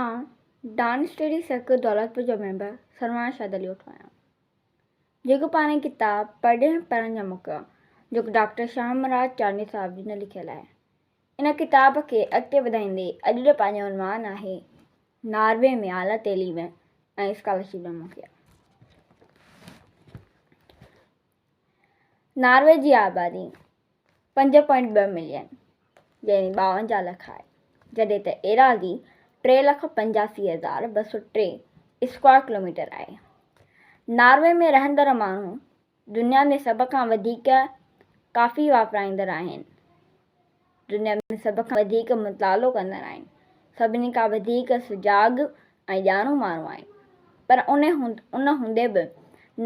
آئون Dawn study circle Daulatpur جو member سرواڻ شاهد علي اوٺو آهيان. جيڪو پاڻ ڪتاب پرڏيهه پڙهڻ جا موقعا جيڪو ڊاڪٽر شاهه مراد چانڊيو صاحب جن جو لکيل آهي. ان ڪتاب کي اڳتي وڌائيندي اڄ جو پنهنجو عنوان آهي ناروي ۾ اعليٰ تعليم ۽ اسڪالرشپ جا موقعا. ناروي جي آبادي 5.2 ملين يعني 52 لک آهي، جڏهن ته ايراضي 3,85,203 اسڪوائر ڪلوميٽر آهي. ناروي ۾ رهندڙ ماڻهو دنيا ۾ سڀ کان وڌيڪ ڪافي واپرائيندڙ آهن. دنيا ۾ سڀ کان وڌيڪ مطالعو ڪندڙ آهن. سڀني کان وڌيڪ سجاڳ ۽ ڄاڻو ماڻهو آهن. پر ان هوندي به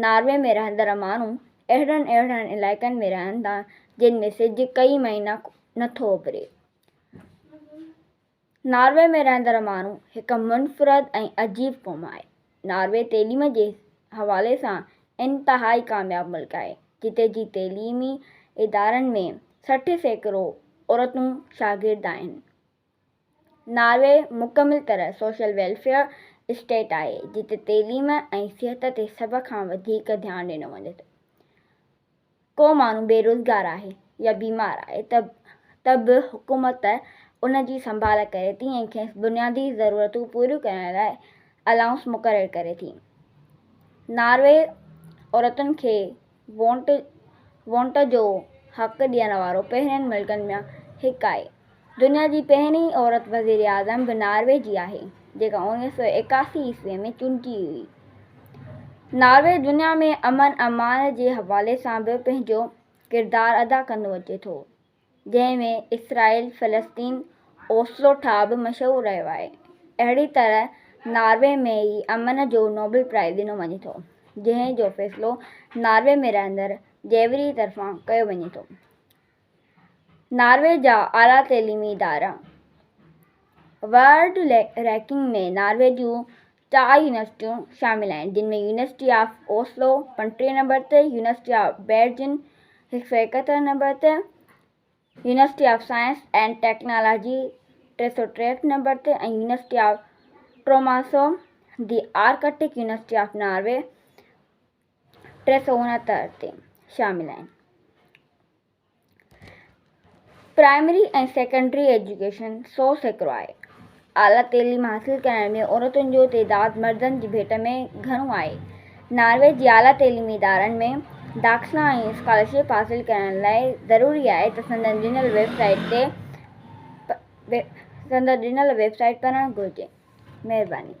ناروي ۾ رهندڙ ماڻهو اهڙن اهڙن علائقن ۾ رهن ٿا جن ۾ سج ڪئي مهينا نٿو اڀري. ناروي ۾ رهندڙ ماڻهو هڪ منفرد ۽ عجيب قوم آهي. ناروي تعليم جي حوالي سان انتهائي ڪامياب ملڪ آهي، جتي جي تعليمي ادارن ۾ 60% عورتون شاگرد آهن. ناروي مڪمل طرح سوشل ويلفيئر اسٽيٽ آهي، جتي تعليم ۽ صحت تي سڀ کان وڌيڪ ڌيان ڏنو وڃي ٿو. ڪو ماڻهو بيروزگار آهي يا بيمار آهي ته به حڪومت ان جي سنڀال ڪري ٿي ۽ کيس بنيادي ضرورتون پوريون ڪرڻ لاء الائونس مقرر ڪري ٿي. ناروي عورتن کي وونٽ جو حق ڏيڻ وارو پهرين ملڪن مان هڪ آهي. دنيا جي پهرين عورت وزيراعظم به ناروي جي آهي، جيڪا 1981 عيسوي ۾ چونڊجي هئي. ناروي دنيا ۾ امن امان جي حوالي سان به پنهنجو ڪردار ادا ڪندو اچي ٿو، جنهن ۾ اسرائيل فلسطين اوسلو ٺاهه به مشهور رهيو آهي. اهڙي طرح ناروي ۾ ئي امن جو نوبل پرائز ڏنو وڃي ٿو، جنهن جو فيصلو ناروي ۾ رهندڙ جيوري طرفان ڪيو وڃي ٿو. ناروي جا اعليٰ تعليمي ادارا، ورلڊ رينڪنگ ۾ ناروي جون چار يونيورسٽيون شامل آهن، جن ۾ يونيورسٽي آف اوسلو 35 نمبر تي، يونيورسٽي آف بيرجن 171 نمبر تي، university of science and technology 363 number تي ۽ university of Tromso, the Arctic university of Norway 369 تي شامل آهن. پرائمري ۽ سيڪنڊري ايجوڪيشن 100% آهي. اعليٰ تعليم حاصل ڪرڻ ۾ عورتن جو تعداد مردن جي ڀيٽ ۾ گهڻو آهي. ناروي جي اعليٰ تعليمي ادارن ۾ داخلا ۽ اسڪالرشپ حاصل ڪرڻ لاء ضروري آهي ته سندن ڏنل ويب سائيٽ تي سندن ڏنل ويب سائيٽ پڙهڻ گهرجي. مهرباني.